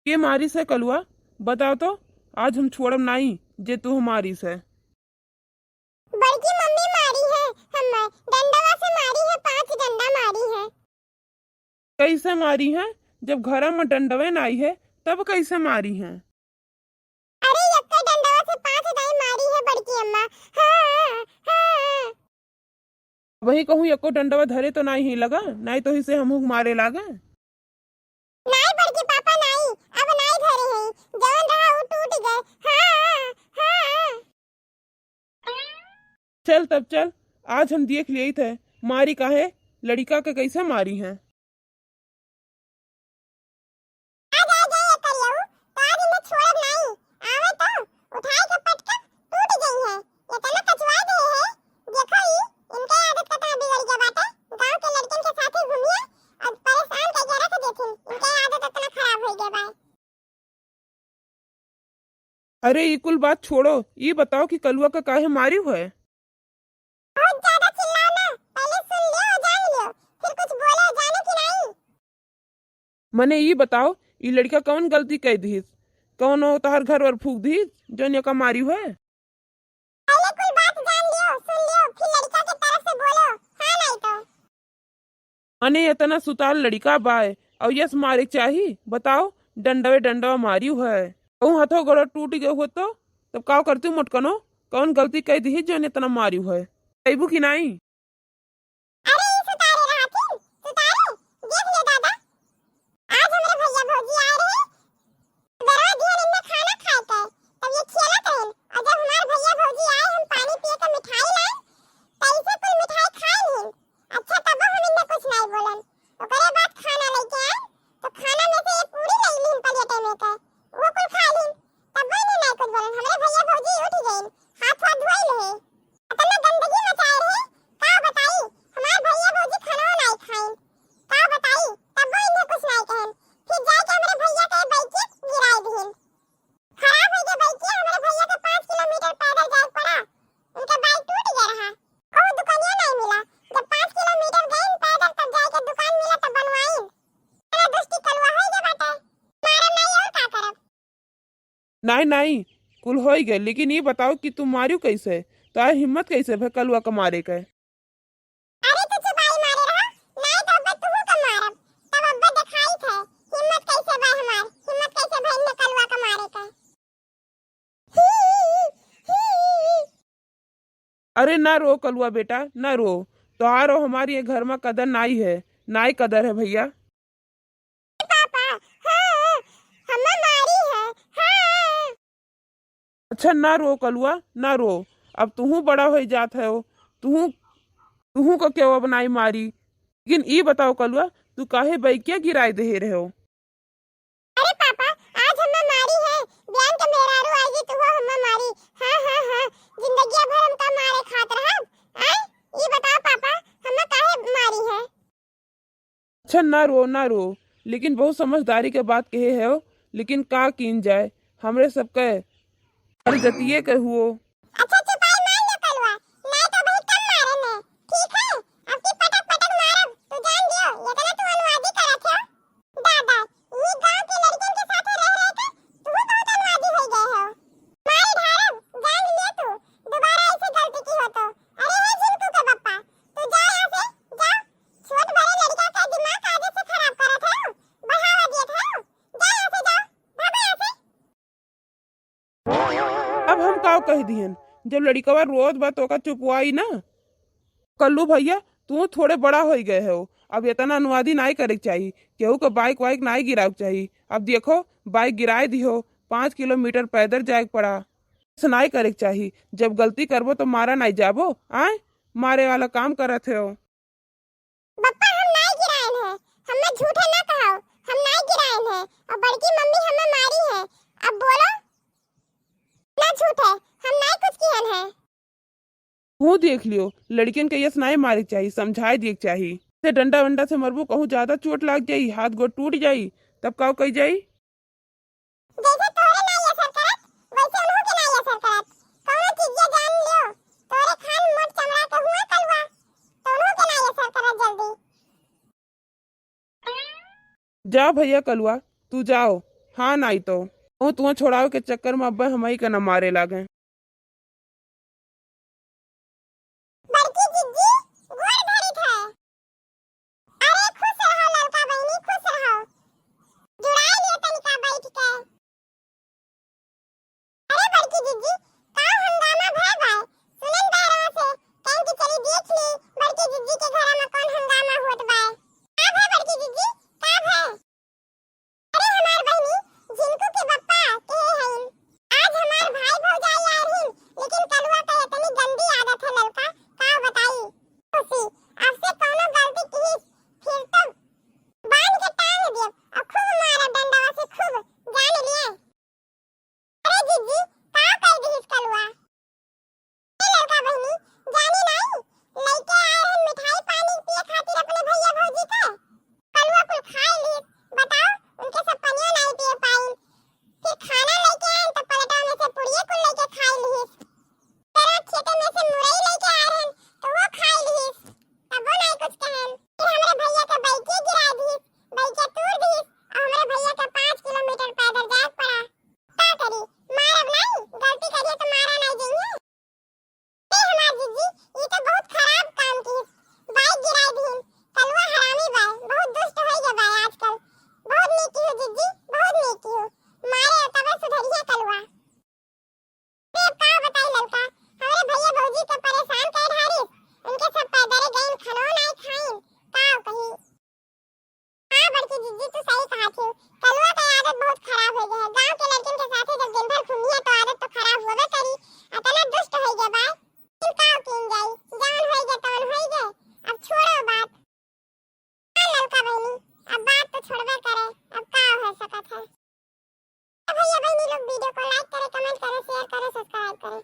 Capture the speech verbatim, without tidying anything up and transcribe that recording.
के मारिस है कलुआ? बताओ तो, आज हम छोड़ब नाई जे तू मारिस है। बड़की मम्मी मारी है, हम डंडवा से मारी है, पाँच डंडा मारी है। कैसे मारी है? जब घरा में डंडवे नाई है, तब कैसे मारी है? अरे, यक्का डंडवा से पाँच दाई मारी है बड़की अम्मा। हाँ, हाँ। वही कहूँ, एको डंडवा धरे तो नाई ही लगा, नाई तो ही से हमहू मारे लागे। नाई बड़की पापा नाई, अब नाई धरे हैं, जवन रहा उ टूट गए। हाँ, हाँ। चल तब चल, आज हम देख लियत है, मारी काहे, लड़िका के कैसे मारी है। आ जाए जाए ये करियऊ, तो आज इन्हें छोड़ब नाई, आवे तो उठाए के पटकब, टूट गई है, इतना कचवा गए है। देखो ई, इनके आदत कितना बिगड़ गया बाटे, गांव के लड़कन के साथ ही घूमिए और परेशान करके रख देथिन, इनके आदत इतना खराब हो गया बा। अरे, ई कुल बात छोड़ो, ई बताओ कि कलुआ का काहे मारियो है? बहुत ज्यादा चिल्लाओ ना, पहले सुन लियो, जान लियो, फिर कुछ बोलो, जाने कि नहीं? मने ई बताओ, ई लड़का कौन गलती कह दिहिस? कौनो तोहर घर वर फूक दिहिस, जौन एका मारियो है? पहले कुल बात जान लियो, सुन लियो, फिर लड़का के तरफ से बोलो, हाँ नहीं तो। अने इतना सुतार लड़िका बाय, और यस मारे के चाही? बताओ, डंडवे डंडवा मारियो है। कहूँ हाथो गोड़ो टूट गयो हो तो, तब का करती मोटकनो? कौन गलती कह दी जौन इतना मारियो है? अइबू कि नाई? अरे, ई सुतारे रहथिन, सुतारे, देख ले दादा, आज हमरे भैया भौजी आए रहे, बरवा दिहन इनमें खाना खाए के, तब ये खेलत रहेन। और जब हमार भैया भौजी आए, हम पानी पिए के मिठाई लाए, तैसे कुल मिठाई खाए लीन। अच्छा, तब हम इनमें कुछ नहीं बोलन। ओकरे बाद खाना लेके आए, तो खाना में से एक पूरी ले लीन प्लेटे में के, वो कुल खा लीन। तब वो इन्हें नहीं कुछ बोलन। हमरे भैया भौजी उठ गए, हाथ वाथ धोए ले। इतना गंदगी मचाए रहे, का बताई, हमार भैया भौजी खाना नहीं खाइन। का बताई, तब वो इन्हें कुछ नहीं कहन। फिर जाके हमरे भैया के बाइक गिराए दीन। खराब हो गया बाइक, हमरे भैया के पाँच किलोमीटर पैदल जाए पड़ा। उनके बाइक टूट गया रहा, कहूँ दुकानिया नहीं मिला। जब पाँच किलोमीटर गए पैदल, तब जाके दुकान मिला, तब बनवाइन। इतना दुष्टी कलुआ हो गया बाटे, मारा नहीं और का करब। नाई, नाई, कुल होई गए, लेकिन ई बताओ कि तू मारियो कैसे? तोहार हिम्मत कैसे भे कलुआ के मारे के? अरे तू चुपाई मारे रहा, नाई तो अब्बे तुहू के मारब, तब अब्बे देखाई थे, हिम्मत कैसे बा हमार, हिम्मत कैसे भइल न कलुआ के मारे के। अरे ना रो कलुआ बेटा, ना रो, तोहार और हमारी ये घर में कदर नाई है, नाई कदर है भैया। पापा, हाँ, हम्मा मारी है, हाँ। अच्छा, ना रो कलुआ, ना रो। अब तुहू बड़ा होई जात हो, तुहू, तुहू को केहू अब नाई मारी। लेकिन ई बताओ कलुआ, तू काहे बैकिया गिराए देहे रहो? अरे पापा, आज हम्मा मारी है, बियान के मेहरारू आई जी, तुहू हम्मा मारी। हाँ, हाँ, हाँ, जिंदगिया भर हमका मारे खात रहब। आय, ई बताओ पापा, हम्मा काहे मारी है? अच्छा, ना रो, ना रो, लेकिन बहुत समझदारी के बात कहे हो, लेकिन का कीन जाए, हमरे सबके हर जतिये के हुओ। अच्छा, चुपाई मार लो कलुआ, नाई तो बहुत कम मारे ने, ठीक है? अब की पटक पटक मारब, तू जान दियो, इतना तू अनुवादी करत हो। दादा, ये गांव के लड़कन के साथे रह रह के तू बहुत अनुवादी हो गए हो। मार ढारब, जान लिए तू, दोबारा ऐसे गलती की हो तो। अरे हे झिनकू के पप्पा, तू जा यहाँ से, जा। छोट बड़े लड़का का दिमाग कायदे से खराब करत हो, बढ़ावा देत हो। जा यहाँ से, जा, भागो यहाँ से। अब हम का कह दिहन, जब लड़िकवा रोत बा तो ओका चुपवाई ना। कल्लू भैया, तू थोड़े बड़ा होई गए हो, अब इतना अनुवादी नाई करे के चाही, केहू के बाइक वाइक नाई गिरावे के चाही। अब देखो, बाइक गिराए दिहो, पाँच किलोमीटर पैदल जाए के पड़ा। ऐसे नाई करे के चाही, जब गलती करबो तो मारा नाई जाबो, आय मारे वाला काम करत हो। बप्पा, हम नाई गिरायन है, हम्मा झूठे ना कहाओ, हम नाई गिरायन है, और बड़की मम्मी हम्मा मारी है। अब बोलो ना झूठे, हम नाई कुछ किहन है। तू देख लियो, लड़कियन के यस नाई मारे के चाही, समझाए दिए के चाही। से डंडा वंडा से मरबू, कहूँ ज्यादा चोट लाग जाई, हाथ गोड़ टूट जाई, तब का कही जाई? जैसे तोरे नाई असर करत, वैसे उन्हों के नाई असर करत। कौनो चीजिया जान लियो, तोरे खान मोट चमड़ा के हुआ कलुआ, तो उन्हों के नाई असर करत जल्दी। जा भैया कलुआ, तू जाओ, हाँ, नाई तो। ओ, तुहा छोड़ावे के चक्कर में अब्बे हमही के न मारे लागे। बड़की जिज्जी, गोड़ धरित है। अरे खुश रहो ललका बहिनी, खुश रहो। जुड़ाई लियो तनिका बैठ के। अरे बड़की जिज्जी, का हंगामा भय बाय? सुनन बाय रवा से, कहेन कि चली देख ली बड़की जिज्जी के घरा में कौन हंगामा होत बाय। का भय बड़की जिज्जी, का भय? अरे हमार बहिनी, झिनकू के बप्पा के हईन। आज हमार भाई भौजाई आए रहीन, लेकिन कलुआ के इतनी गंदी आदत है ललका, का बताई। खुशी, अब से कौनो गलती किहिस, फिर तो बांध के टांग देब और खूब मारब डंडवा से, खूब, जान लिए। अरे जिज्जी, का कर दिहिस कलुआ? ए ललका बहिनी, जानी नाई, लइके आए रहन मिठाई पानी पिए खातिर अपने भैया भौजी के। कलुआ कुल खाए लिहिस, बताओ, उनके सब पनियो नाई पिए पाइन। फिर खाना लइके आएन तो पलटवा में से पुड़िये कुल लइके खाए लिहिस। तेरा खेते में से मुरई लइके आए रहन तो वो खाए लिहिस, तबो नाई कुछ कहन। फिर हमरे भैया के बाइके गिराए दिहिस, बाइके तूर दिहिस और हमरे भैया के पाँच किलोमीटर पैदल जाए पड़ा। का करी, मारब नाई, गलती करिए तो मारा नाई जइहे। ए हमार जिज्जी, ई तो बहुत खराब काम किहिस, बाइक गिराए दिहिन। कलुआ हरामी बाय, बहुत दुष्ट होई गए बाय आजकल। बहुत नीक किहू जिज्जी, बहुत नीक किहू। मारे तबे सुधरिहे कलुआ। अरे का बताई ललका, हमरे भैया भौजी के परेशान कर ढारिस, उनके सब पैदरे गइन, खानो नाई खाइन, का कही। हाँ बड़की जिज्जी, तू सही कहा थी, कलुआ के आदत बहुत खराब हो गया है। गांव के लड़किन के साथे जब दिन भर घूमिए तो आदत तो खराब होबे करी, इतना दुष्ट हो गया बाय। फिर का कीन जाई, जवन हो गया तवन हो गया, अब छोड़ो बात। हाँ ललका बहिनी, अब बात तो छोड़बे करे, अब का हो सकत है। तो भैया बहिनी लोग वीडियो को like करे, comment करे, share करे, subscribe करे।